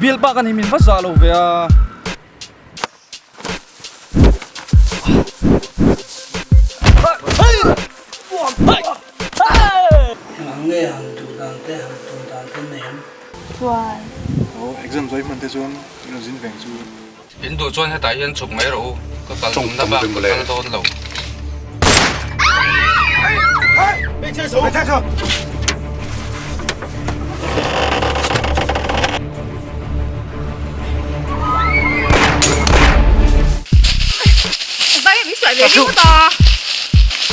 Bialpa ka ni min va zah lo ve a. Eng ang nge han duh dan te han tum dan te nei ang? Chuan. Aw, exam zawih hman te chuan i rawn zin veng chu. In duh chuan hetah hian chhuk mai rawh u, ka kal tumna bak ka kal dawn lo.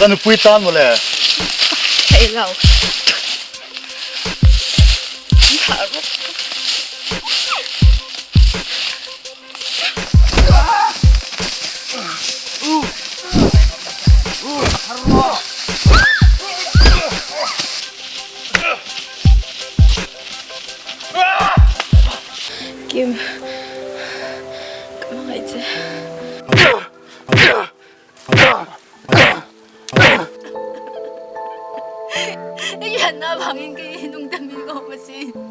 Ka nupui tan mawle. Kim, ka hmangaih che. I rianna vangin kei hi nung dam in ka awm asin.